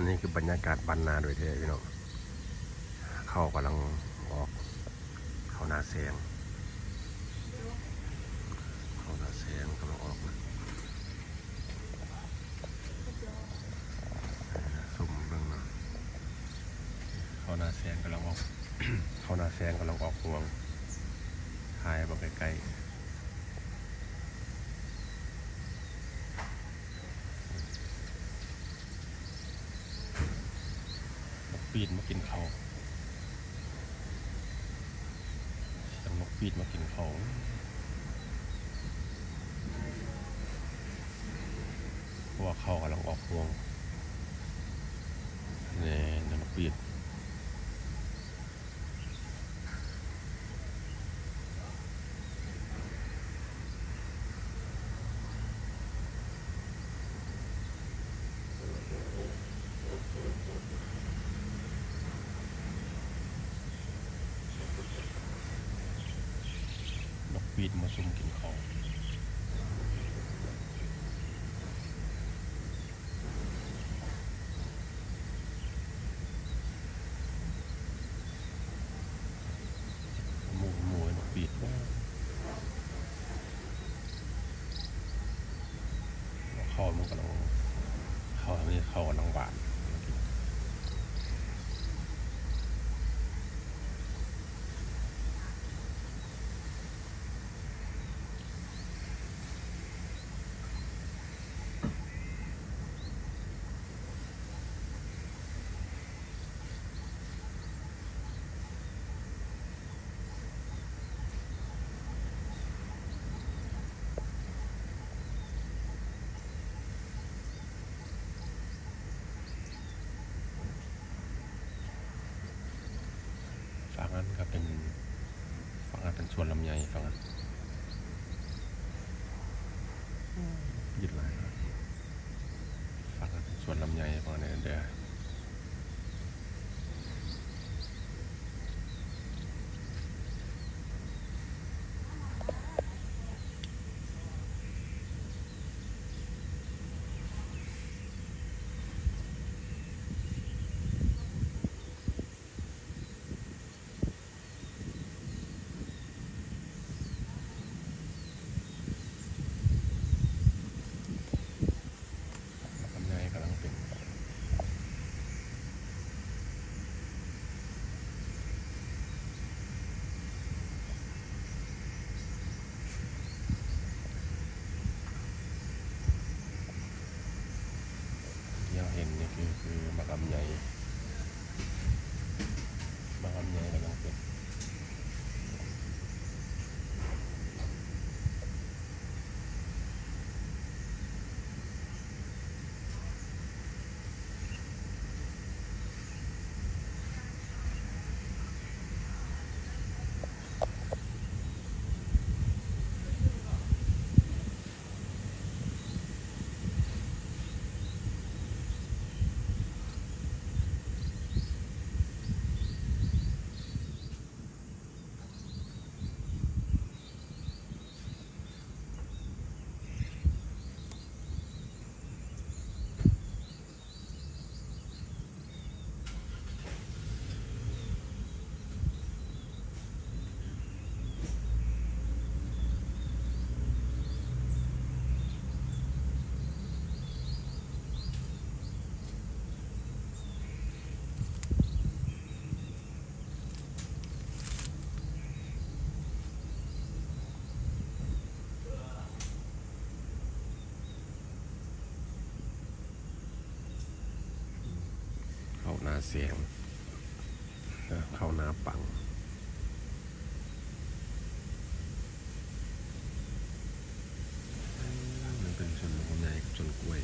ນີ້ຄືບັນຍາກາດບ້ານນາໂດຍແທ້ພີ່ນ້ອງ. ເຂົ້າກຳລັງອອກ ເຂົ້ານາແຊງ ເຂົ້ານາແຊງກຳລັງອອກນະ. ຊົມເບິ່ງເນາະ ເຂົ້ານາແຊງກຳລັງອອກ ເຂົ້ານາແຊງກຳລັງອອກຮວງ. ຖ່າຍໃຫ້ເບິ່ງໃກ້ໆ. ນົກປີດມາກິນເຂົ້າ ສຽງນົກປີດມາກິນເຂົ້າ ເພາະວ່າເຂົ້າກຳລັງອອກຮວງ. ແນ່ ນົກປີດ. ນົກປີດມາຊຸ່ມກິນເຂົ້າ. ໝູ່ ໝູ່ໃຫ້ນົກປີດ ເຂົ້າມັນກຳລັງ ເຂົ້າ ເຂົ້າກຳລັງຫວານ. ຝັ່ງນັ້ນກໍເປັນ ຝັ່ງນັ້ນເປັນສວນລຳໄຍ ຝັ່ງນັ້ນ ເຢັນຫຼາຍ. ຝັ່ງນັ້ນເປັນສວນລຳໄຍ ຝັ່ງນັ້ນເດີ. ໝາກລຳໄຍກຳລັງເປັນ ທີ່ເຮົາເຫັນນີ້ຄື ຄືໝາກລຳໄຍ ໝາກລຳໄຍກຳລັງເປັນ. ເຂົ້ານາແຊງ ເອີ ເຂົ້ານາປັງ. ມັນເປັນສວນລຳໄຍກັບສວນກ້ວຍ.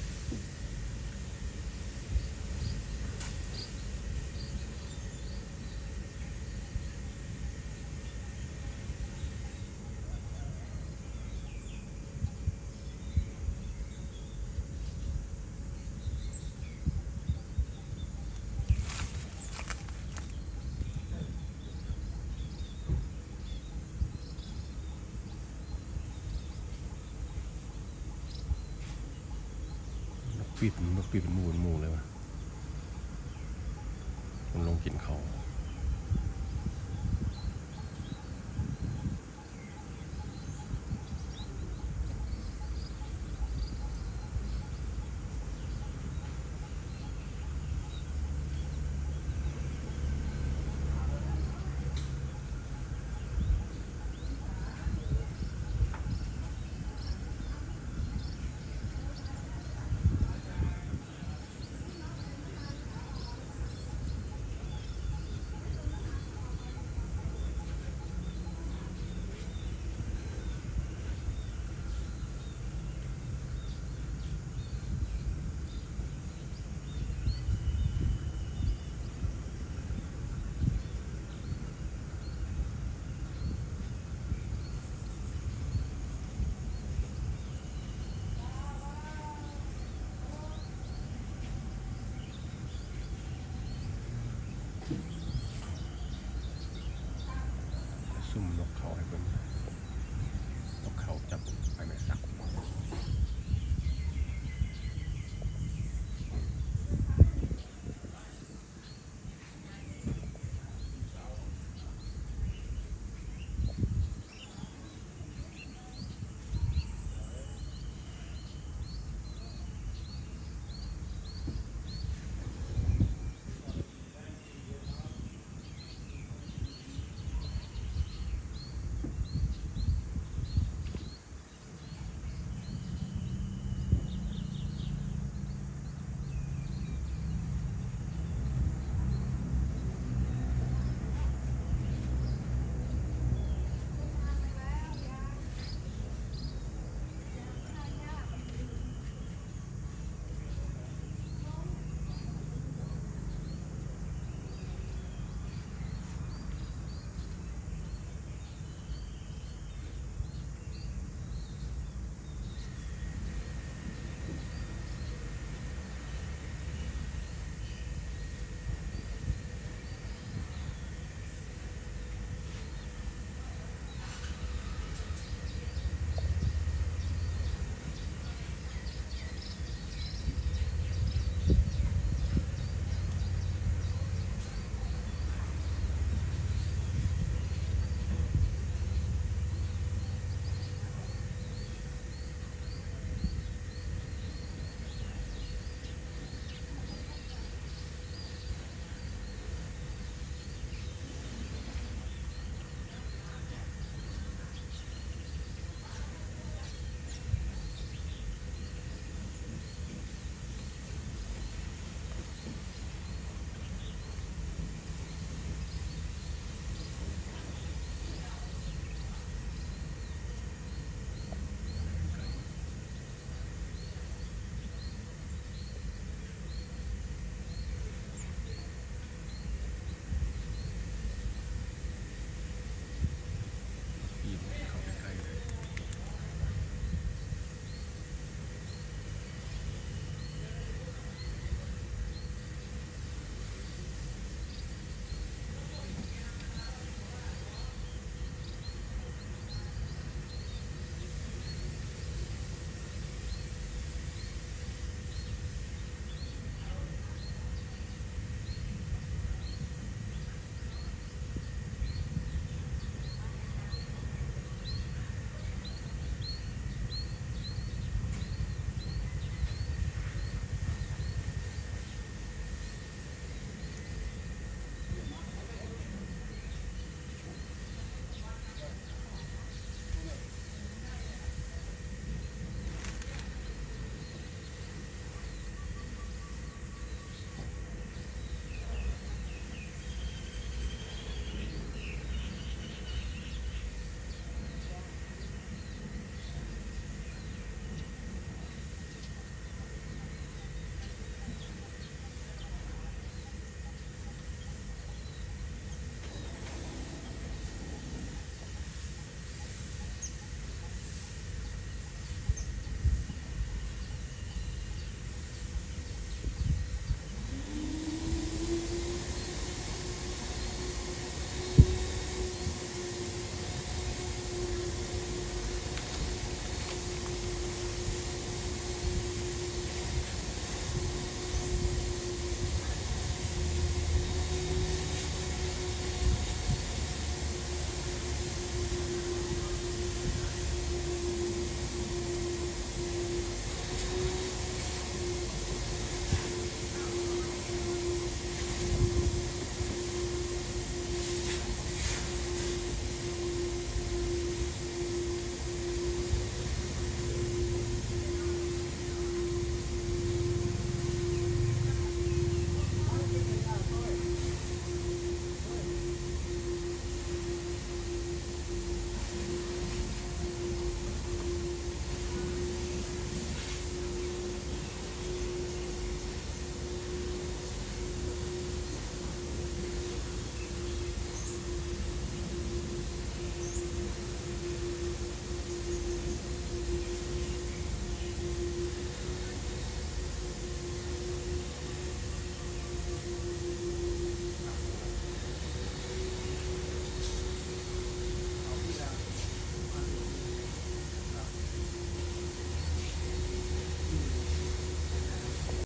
ນົກປີບ ນົກປີບເປັນໝູ່ເປັນໝູ່ເລີຍວ່າ. ຄົນລົງກິນເຂົ້າ